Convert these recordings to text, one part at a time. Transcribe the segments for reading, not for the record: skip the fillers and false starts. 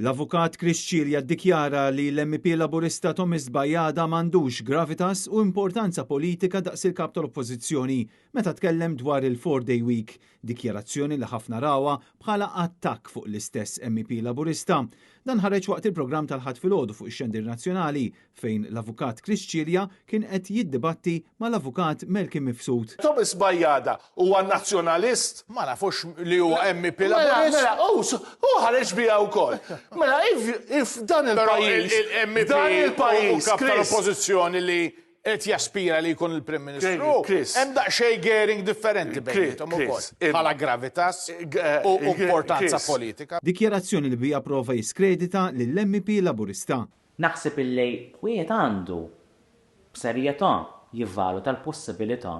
L-Avukat Chris Cilia ddikjara li l-MEP Laburista Thomas Bajada m'għandux gravitas u importanza politika daqs il-Kap tal-Oppożizzjoni meta tkellem dwar il-Four Day Week, dikjarazzjoni li ħafna rawha bħala attakk fuq l-istess MEP Laburista. Dan ħareġ waqt il-programm tal-Ħadd filgħodu fuq ix-Xandir Nazzjonali fejn l-Avukat Chris Cilia kien qed jiddibatti mal-Avukat Malcolm Mifsud. Thomas Bajada huwa nazzjonalist? Ma nafux li huwa MEP Mela, Laburist. mela, hu hu ħareġ biha wkoll. Mela, if, if dan Però il-pajjiż, il-MEP dan u il-pajjiż, kap Chris, tal-Oppożizzjoni li qed jaspira li jkun il-Prim Ministru, Chris. hemm daqsxejn gearing differenti bejniethom ukoll Chris, il- bħala gravitas u importanza Chris. politika. Dikjarazzjoni li biha prova jiskredita lill-MEP Laburista. Naħseb illi wieħed għandu b'serjetà jivvaluta l-possibilità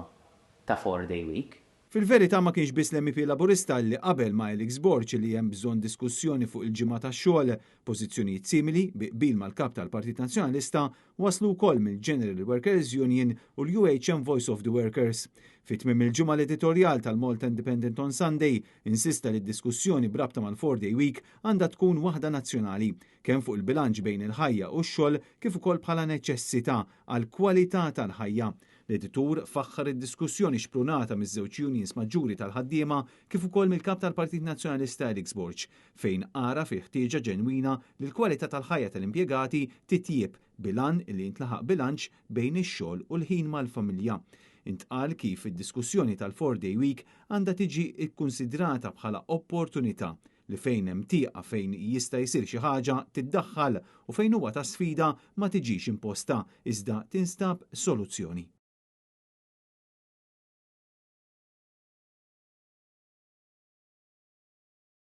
ta' four-day week. Fil-verità ma kienx biss l-MEP Laburista li qabel ma' Alex Borg li hemm bżonn diskussjoni fuq il-ġimgħa tax-xogħol. Pożizzjonijiet simili bi qbil mal-kap tal-Partit Nazzjonalista waslu wkoll mill-General Workers Union u l-UHM Voice of the Workers. Fi tmiem il-ġimgħa, l-editorjal tal-Malta Independent on Sunday insista li d-diskussjoni b'rabta mal-Four Day Week għandha tkun waħda nazzjonali, kemm fuq il-bilanċ bejn il-ħajja u x-xogħol kif ukoll bħala neċessità għal kwalità tal-ħajja. L-editur faħħar id-diskussjoni xprunata miż-żewġ unions maġġuri tal-ħaddiema kif ukoll mill-kap tal-Partit Nazzjonalista Alex Borg, fejn ara fil-ħtieġa ġenwina li l-kwalità tal-ħajja tal-impjegati titjieb bil-għan li jintlaħaq bilanċ bejn ix-xogħol u l-ħin mal-familja. Intqal kif id-diskussjoni tal-Four Day Week għandha tiġi ikkonsidrata bħala opportunità li fejn hemm tieqa fejn jista' jsir xi ħaġa tiddaħħal u fejn huwa ta' sfida ma tiġix imposta iżda tinstab soluzzjoni.